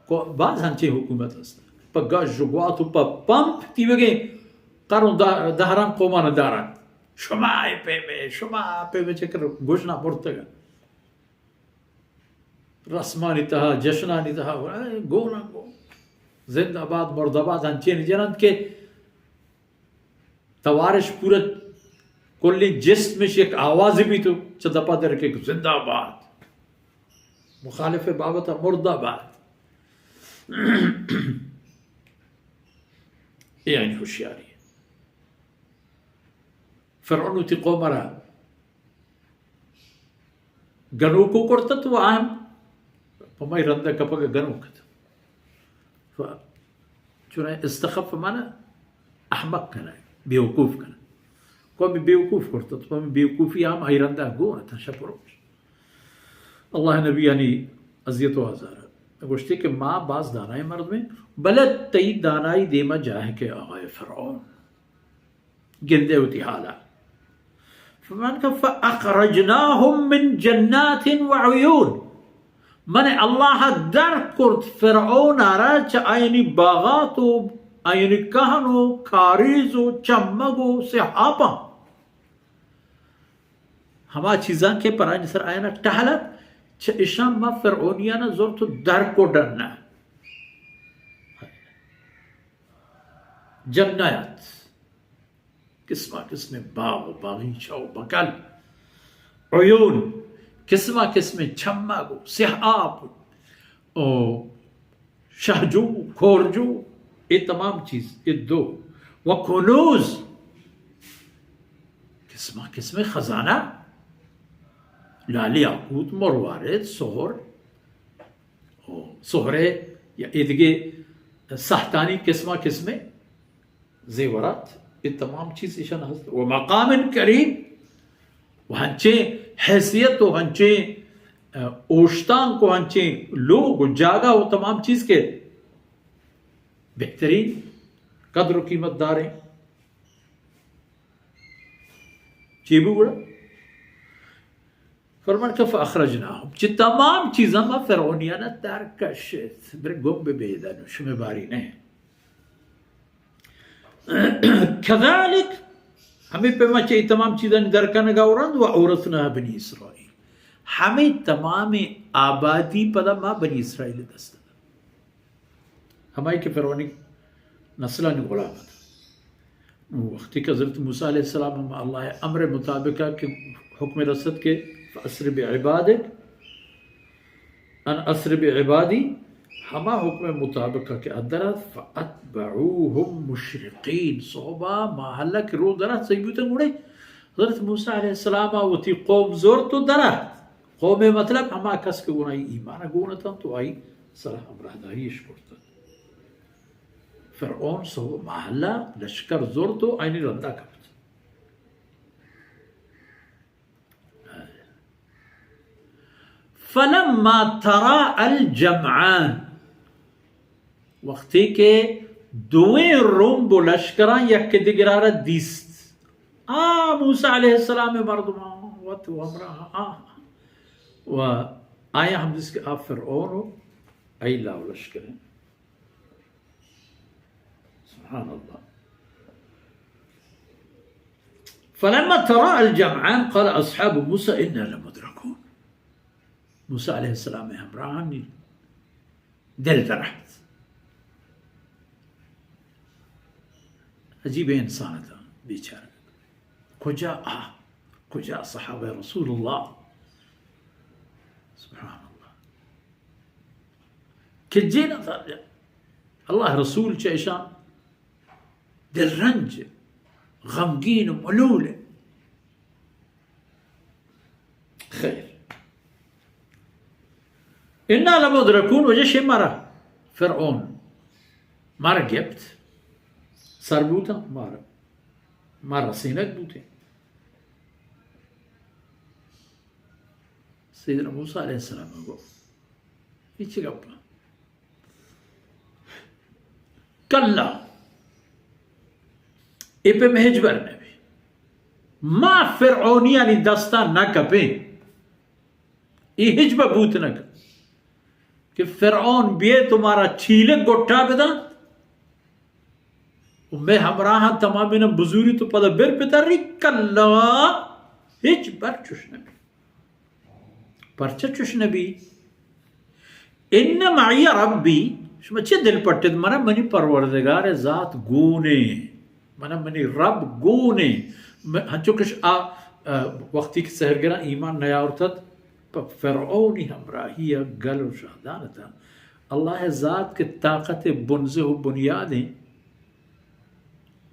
کو-، باز ہنچیں حکومت است۔ پہ گژ و گوات و پہ پمپ تیوگیں قرن و دا-، دہران قومان داران۔ شما اے پیمے، شما آ پیمے چکر گژنا مرتگ۔ رسمانی تہا، جشنانی تہا، اے گون انت گون۔ زندہ باد، مردہ باد، ہنچین جننت کہ توارش پورا کلیں جسمش یک آوازے بیت و چہ دپا در کہ زندہ باد، مخالف بابت مردہ باد۔ اے آیانی ہوشیاری۔ فرعون وتی قوم را گنوکو کرتت و آہم پہ مئی رندہ کپگ گنوک ات۔ ف-، چوناہا استخف مانا احمق کنگ، بیوقوف کنگ۔ قومی بیوقوف کرتت، قومی بیوقوفی ہم آئی رندہ گون ات شپ و روچ۔ اللہ نبیانی اذیت و آزار۔ گوشتی کہ ما باز دانائیں مردمیں، بلے تئی دانائی دیما جاہ کہ آغائے فرعون۔ گندے وتی حالا۔ فرمان کہ فَأَخْرَجْنَاهُمْ مِنْ جَنَّاتٍ وَعُيُونٍ۔ من اللہ در کرت فرعون را چہ آیانی باغات و آیانی کہن و کاریز و چمگ و سحاباں۔ ہما چیزاں کہ پرانی سر آیانا ٹہلت، چہ اشاں ما فرعونیانا زرت و در کو ڈنا۔ جنات، قسمہ قسمیں باغ و باغیچہ و بکل، عیون، قسمہ قسمیں چمگ و سیاہ آپ و شہجو، کورجو، اے تمام چیز، اے دو، و کنوز، قسمہ قسمیں خزانہ، لال یاقوت، مروارد، سہر، و سہرے یا ایدگہ سہتانی قسمہ قسمیں زیورات، اے تمام چیز ایشان ہست۔ و مقام کریم، و ہنچیں حیثیت و ہنچیں، اه، اوشتانک و ہنچیں لوگ و جاگہ و تمام چیز کہ بہترین قدر و قیمت داریں۔ چی بو گڑا؟ فرمان کہ فاخرجناهم، چہ تمام چیزاں ما فرعونیانا در کشت۔ بر گم بہ بیدن، شمے باری نہ۔ کذالک، ہمے پیما چہ اے تمام چیزانی در کنگا و رند، و اورثناها بنی اسرائیل، ہمے تمام آبادی پدا ما بنی اسرائیل دست دات۔ ہمائی کہ فرعونی نسلانی غلام ات۔ نوں وقتی کہ حضرت موسیٰ علیہ السلام ہم اللہ امر مطابق کہ حکم رسد کہ فاسر بعبادک، ان اسر بعبادی، ہما حکم مطابق کہ ادرت، فاتبعوهم مشرقین، صحبا ماہلہ کہ رو درات سہی بوتن گڑے حضرت موسیٰ علیہ السلام وتی قوم زرت و درات۔ قوم مطلب ہما کس کہ گناہی ایمان گونتن تو آئی سر ہمراہ داری اش کرتن۔ فرعون سہب ماہلہ لشکر زرت و آئینی رندا کپت۔ فلما تراءى الجمعان، وقتی کہ دوئیں رمب و لشکراں یک دگرا را دیست، آ موسیٰ علیہ السلام مردمان وت و ہمراہ آ و آیا ہم دیست کہ آ فرعون و ایلا و لشکر ہیں۔ سبحان اللہ۔ فلما تراءى الجمعان قال أصحاب موسى إنا لمدركون۔ موسیٰ علیہ السلام ہمراہانی دل درہت۔ عجیب انسان تھا بیچارہ۔ کجا آ؟ کجا صحابہ رسول اللہ؟ سبحان اللہ۔ کہ جے نہ زانت۔ اللہ رسول چہ اشان دل رنج، غمگین و ملول۔ خیر۔ انا لمدرکون، وجہ شے مارا فرعون مارا گپت، سر بوتاں، مارا، مارا رسینگ بوتیں۔ سیدنا موسیٰ علیہ السلام گو، اے چی گپا؟ کلا، اے پہ مئے ہچبر نہ بی۔ ما فرعونیانی دستا نہ کپیں۔ اے ہچبر بوت نہ کن۔ کہ فرعون بیئے تو مارا چیلک گٹا بدنت و مئے ہمراہاں تمامیناں بزوری تو پدا بر بداری، کلا، ہچبر چش نبی۔ پرچہ چش نبی؟ ان معی ربی، شما چے دل پٹت؟ منا منی پروردگار ذات گونے، منا منی رب گونے۔ م-، ہنچو کش آ، آ، وقتی کہ سحرگراں ایمان نیاورتت، پہ فرعونی ہمراہی ء گل و شہدان اتاں۔ اللہ ء ذات کہ طاقت ء بنزہ و بنیاد ایں،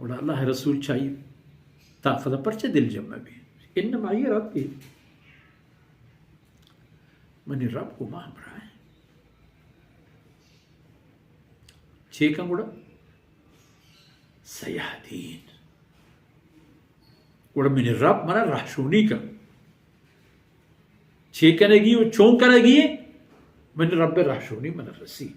گڑا اللہ ء رسول چائی طاقت ء پرچہ دل جم بی؟ ان معی ربی، منی رب گوں ما ہمراہ ایں۔ چے کن گڑا؟ سیہدین۔ گڑا منی رب منا رہشونی کن۔ چے کنگی و چون کنگی؟ منی رب رہشونی منا رسی۔